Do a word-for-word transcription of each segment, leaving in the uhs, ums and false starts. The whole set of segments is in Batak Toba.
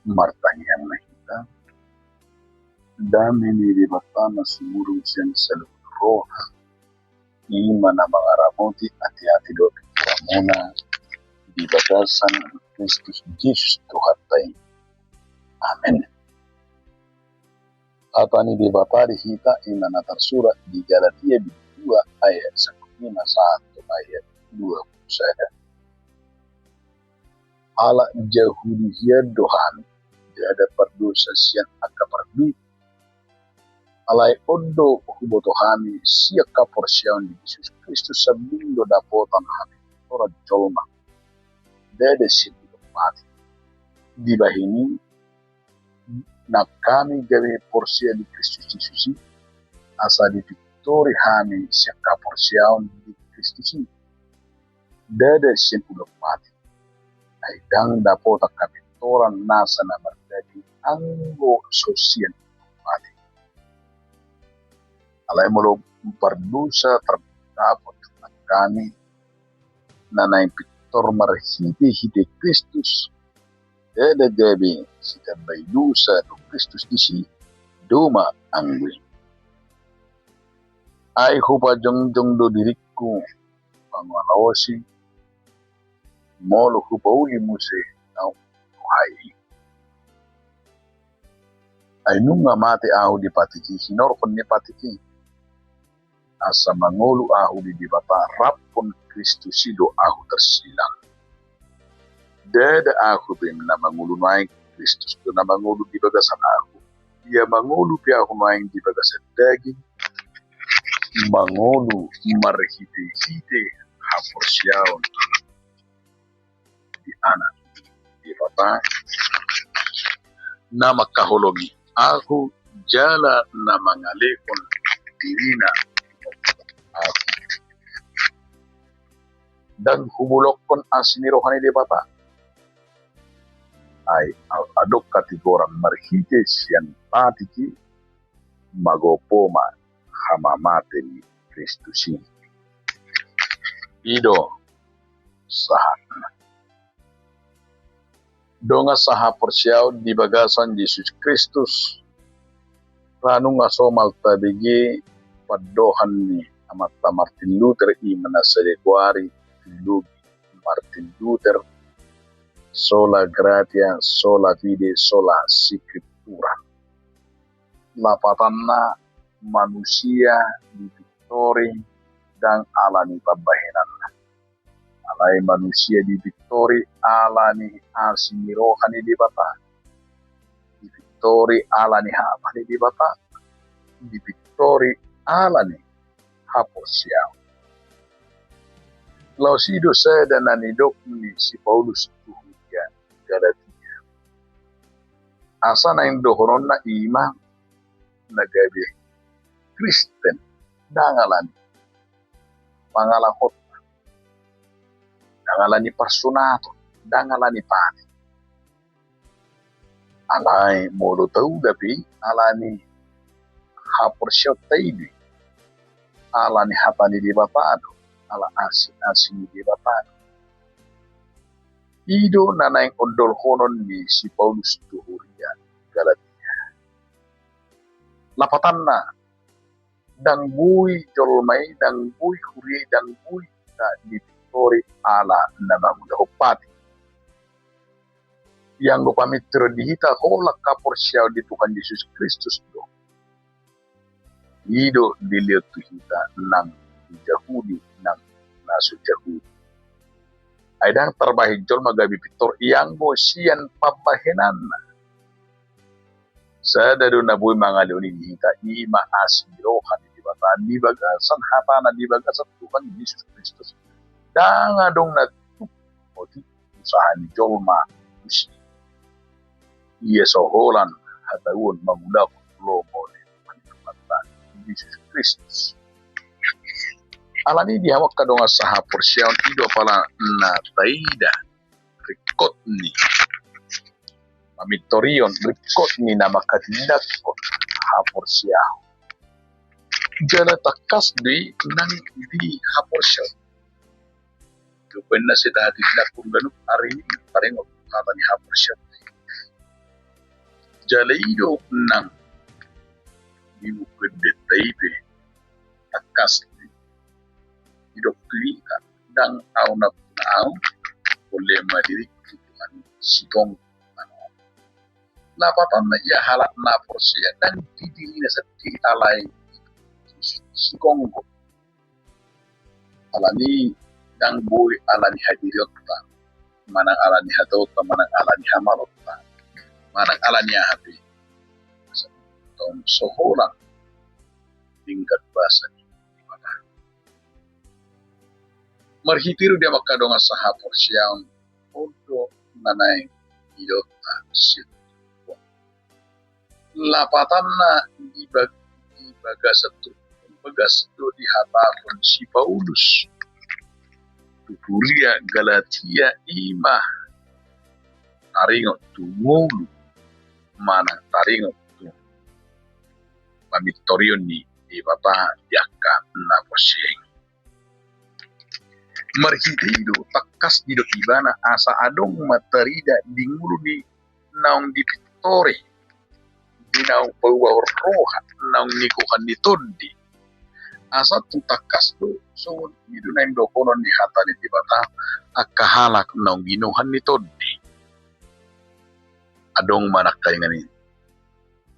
Martangiang ma hita. Dame ni Debata na sumurung sian saluhut roha, i ma na mangaramoti ateate dohot pikiranmuna di bagasan Kristus Jesus Tuhanta i. Amen. Hata ni Debata di hita i ma na tarsurat di Galatia bindu dua ayat sangkupina sahat tu ayat dua pulu sada. Halak Jahudi hian do hami, ndada pardosa sian angka parbue. Alai on do huboto hami sian haporseaon di Jesus Kristus sambing do dapotan hami pintoran jolma, ndada sian udok mate. Dibahen i nang hami gabe porsea di Kristus Jesus i, asa dipintori hami sian haporseaon di Kristus i, ndada sian udok mate. Ai ndang dapotan hapintoran nasa na mardaging anggo so sian udok mate. Alai molo pardosa tardapot nang hami na naeng pintor marhitehite Kristus, ndada gabe sitambai dosa do Kristus disi, doma anggo i. Ai hupajongjong do diringku pangalaosi, molo hupauli muse ahu tu hami. Ai nunga mate ahu di patik i, hinorhon ni patik i, asa mangolu ahu di Debata, raphon Kristus i do ahu tarsilang. Ndada ahu be na mangolu nuaeng, Kristus do na mangolu di bagasan ahu. Ia mangolu pe ahu nuaeng di bagasan daging, mangolu marhitehite haporseaon di Anak ni Debata na mangkaholongi ahu jala na mangalehon dirina. Ahu ndang hubolokkon asi ni roha ni Debata. Ai adong hatigoran marhite sian patik i, magopo ma hamamate ni Kristus i. I do sahatna. Dongan sahaporseaon di bagasan Jesus Kristus, ra nunga somal tabege pandohan ni amanta Martin Luther i ma na sada goari teologi Martin Luther, sola gratia, sola fide, sola scriptura. Lapatanna, manusia dipintori ndang ala ni pambahenanna. Alai manusia dipintori ala ni asi ni roha ni Debata. Dipintori ala ni hata ni Debata. Dipintori ala ni haporseaon. Laos i do sada na nidok ni si Paulus tu huria Galatia. Asa naeng dohononna i ma na gabe Kristen, ndang ala ni pangalahonna, ndang ala ni parsunaton, ndang ala ni patik. Alai molo taula pe i, ala ni haporseaonta i do i, ala ni hata ni Debata do, ala asi-asi ni Debata do. I do na naeng ondolhonon ni si Paulus tu huria Galatia. Lapatanna, ndang boi jolma i, ndang boi huria i, ndang boi hita dipintori ala na mangulahon patik. Ianggo pamintoron di hita holan haporseaon di Tuhan Jesus Kristus do. I do dilehon tu hita nang Jahudi nang na so Jahudi. Ai ndang tarbahen jolma gabe pintor ianggo sian pambahenanna. Sada do na boi mangalehon i di hita, i ma asi ni roha ni Debata di bagasan hatana, di bagasan Tuhan Jesus Kristus. Ndang adong na tuk moti usaha ni jolma tusi. Ia so holan hatauon mangulahon lomo ni Tuhanta Jesus Kristus. Alani i di hamu angka dongan sahaporseaon, i do apala na taida ringkot ni pamintorion, ringkot ni na manghatindanghon haporseaon. Jala tangkas do i nang di haporseaon. Tupa inna sai tahatindanghon ganup ari ni paringot hata ni haporseaon. Jala i do nang di buku endenta i pe tangkas didok tu hita, ndang ahu nampuna ahu, pola ma diringku Tuhan, sigonggo. Lapatanna ia halak na porsea ndang di dirina sandiri alai sigonggo. Alani ndang boi alani hadirionta, manang alani hataonta, manang alani hamaloonta, manang alani aha pe. Tong so holan denggan basa ni Debata. Marhite i do di hamu angka dongan sahaporseaon, on do na naeng didok. Lapatanna di bag-, di bagasan turpuk on bagas do dihatahon si Paulus tu huria Galatia, i ma taringot tu ngolu manang taringot tu pamintorion ni Debata di angka na porsea i. Marhite i do tangkas didok ibana asa adong ma tarida di ngolu ni naung dipintori, di naung paubahon roha, naung nigohan ni tondi. Asa tung tangkas do songon i do naeng dohonon ni hata ni Debata angka halak naung ginohan ni tondi. Adong ma nangkaningan i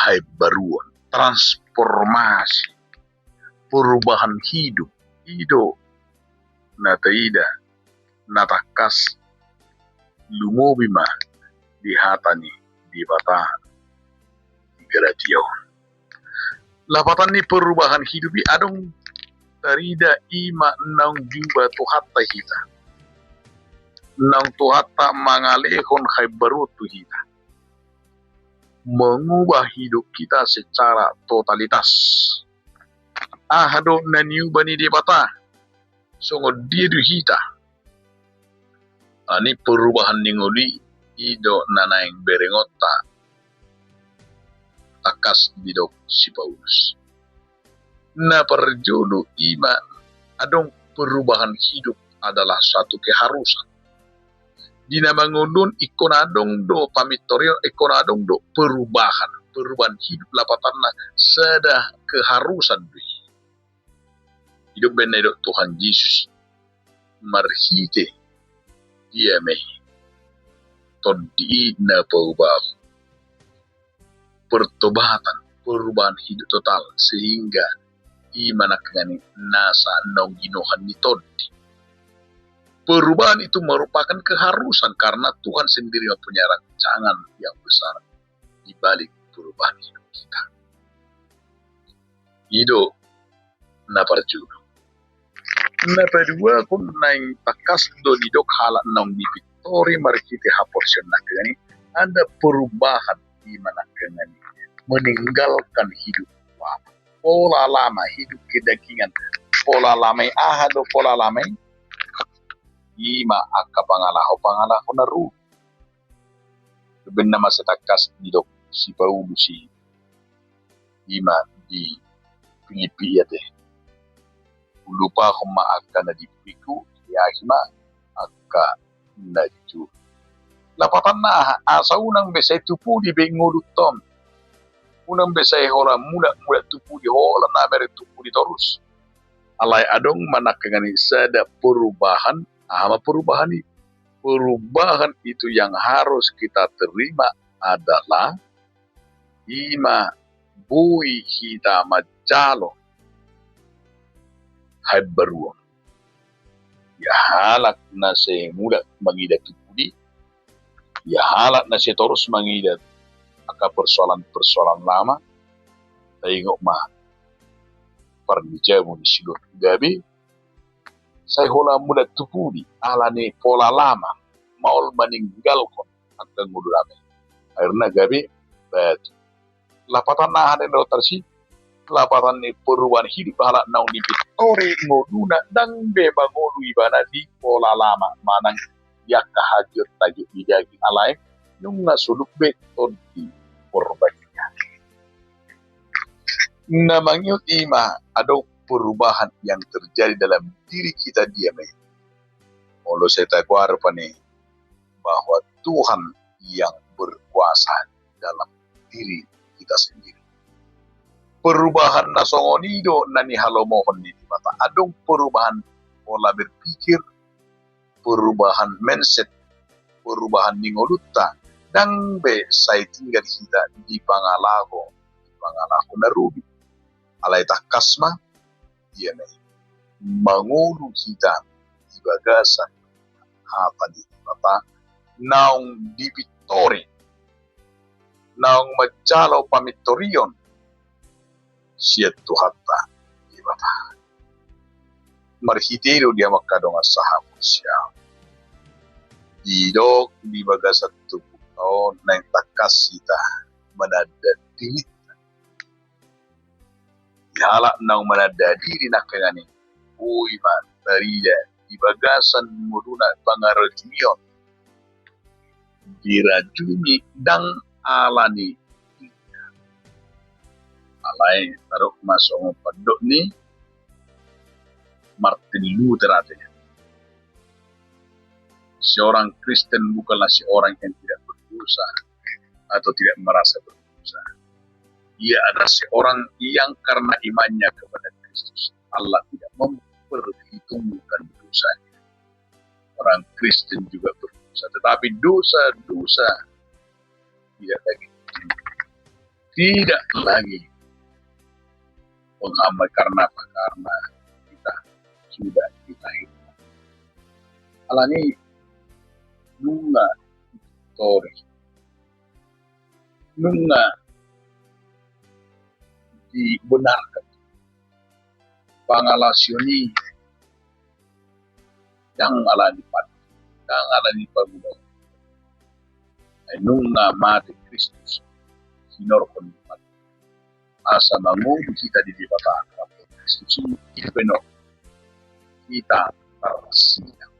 haimbaruon, transformasi, perubahan hidup, i do na taida, na tangkas lumobi ma di hata ni Debata di Galatia on. Lapatan ni perubahan hidup i adong tarida i ma naung diuba Tuhanta hita. Naung Tuhanta mangalehon haimbaruon tu hita. Mengubah hidup kita secara totalitas. Aha do na niuba ni Debata? Songon dia do hita? Ani perubahan ni ngolu i, i do na naeng berengonta tangkas didok si Paulus. Na parjolo i ma adong perubahan hidup adalah suatu keharusan. Di na mangolu on ingkon adong do pamintorion, ingkon adong do perubahan, perubahan hidup lapatanna sada keharusan do i. Didok baen na didok Tuhan Jesus, marhite dia ma i tondi i na paubahon. Pertobatan, perubahan hidup total, sehingga i ma nangkaningan i nasa naung ginohan ni tondi. Perubahan itu merupakan keharusan karena Tuhan sendiri mempunyai rancangan yang besar di balik perubahan hidup kita. I do na parjolo. Na paduahon, naeng tangkas do didok halak naung dipintori marhite haporseaon nangkaningan i, ada perubahan i ma nangkaningan i, meninggalkan hidup lama, pola lama, hidup kedagingan. Pola lama i, aha do pola lama i? I ma angka pangalaho, pangalaho na run. Baen na ma sai tangkas didok si Paulus i, i ma di Pilippi i ate. Hulupahon ma angka na di pudingku, diahi ma angka na di jolo. Lapatanna aha? Asa unang be sai tu pudi be ngolunta on. Unang be sai holan mulak, mulak tu pudi, holan na mereng tu pudi torus. Alai adong ma nangkaningan i sada perubahan. Aha ma perubahan i? Perubahan itu yang harus kita terima adalah i ma boi hita manjalo haimbaruon. Ia halak na sai mulak mangida tu pudi, ia halak na sai torus mangida angka persoalan-persoalan lama, taingot ma parnijamu ni si Lot, gabe sai holan mulak tu pudi, alani pola lama, maol maninggalhon angka ngolu lama i. Akhirna gabe batu. Lapatanna aha na didok tarsi? Lapatan ni perubahan hidup halak naung dipintori ngoluna, ndang be mangolu ibana di pola lama manang di angka hagiot-hagiot ni daging, alai nunga sulup be tondi Porbadia. Na mangihut i ma adong perubahan yang terjadi dalam diri kita dia ma i. Molo sai tagoari pe i bahwa Tuhan yang berkuasa dalam diri kita sendiri. Perubahan na songon i do na nihalomohon ni Debata. Adong perubahan pola berpikir, perubahan mindset, perubahan ni ngolunta. Ndang be sai tinggal hita di pangalaho, di pangalaho na rubit. Alai tangkas ma, ia na i, mangolu hita di bagasan hata ni Debata, naung dipintori, naung manjalo pamintorion sian Tuhanta Debata. Marhite i do di hamu angka dongan sahaporseaon, didok di bagasan turpukta on naeng tangkas hita mananda diri. Di halak naung mananda diri nangkiningan i, boi ma tarida di bagasan ngoluna pangarajumi on. Dirajumi ndang alani. Alai tadok ma songon pandok ni Martin Luther ate, seorang Kristen bukanlah seorang yang tidak berdosa atau tidak merasa berdosa. Ia adalah seorang yang karena imannya kepada Kristus, Allah tidak memperhitungkan dosanya. Orang Kristen juga berdosa, tetapi dosa-dosa tidak lagi, tidak lagi menghambat. Karena apa? Karena kita sudah ditahinkan. Alani nunga tori, nunga dibenarkan. Pangalasion i ndang alani pan, ndang alani pangula. Ai nunga mate Kristus sinorhon ni pan, asa mangolu hita di Debata. Kristus i, i pe no hita tarsinang.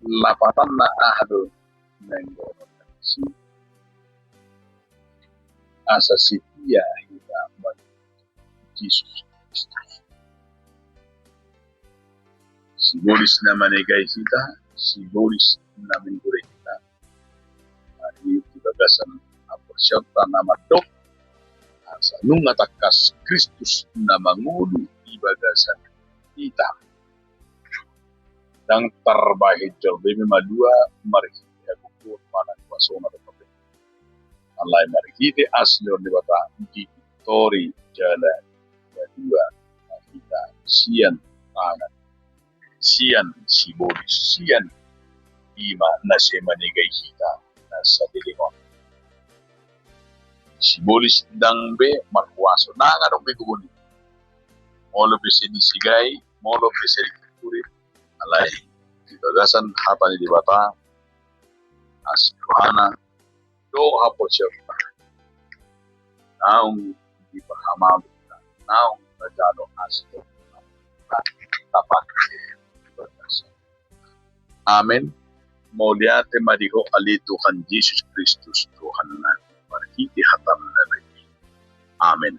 Lapatanna aha do na inggonon na disi? Asa setia hita mangikuti Jesus Kristus. Sibolis na manegai hita, sibolis na menggurei hita. Jadi di bagasan haporseaonta na mandok, asa nunga tangkas Kristus na mangolu di bagasan hita. Ndang tarbahen jolma be malua marhite agogo manang kuasana dohot pangalaho. Alai marhite asi ni roha ni Debata dipintori jala dipatua hita sian tangan, sian sibolis, sian i ma na sai manegai hita na saleleng on. Sibolis ndang be markuaso, ndang adong be gogo ni. Molo pe sai disegai, molo pe sai dipintori, alai di bagasan hata ni Debata, asi rohana dohot haporseaonta, naung dipahamami hita, naung tajalo asi rohana, tapake di bagasan. Amen. Mauliate ma di Ho ale Tuhan Jesus Kristus Tuhannami, marhite hataM na badia. Amen.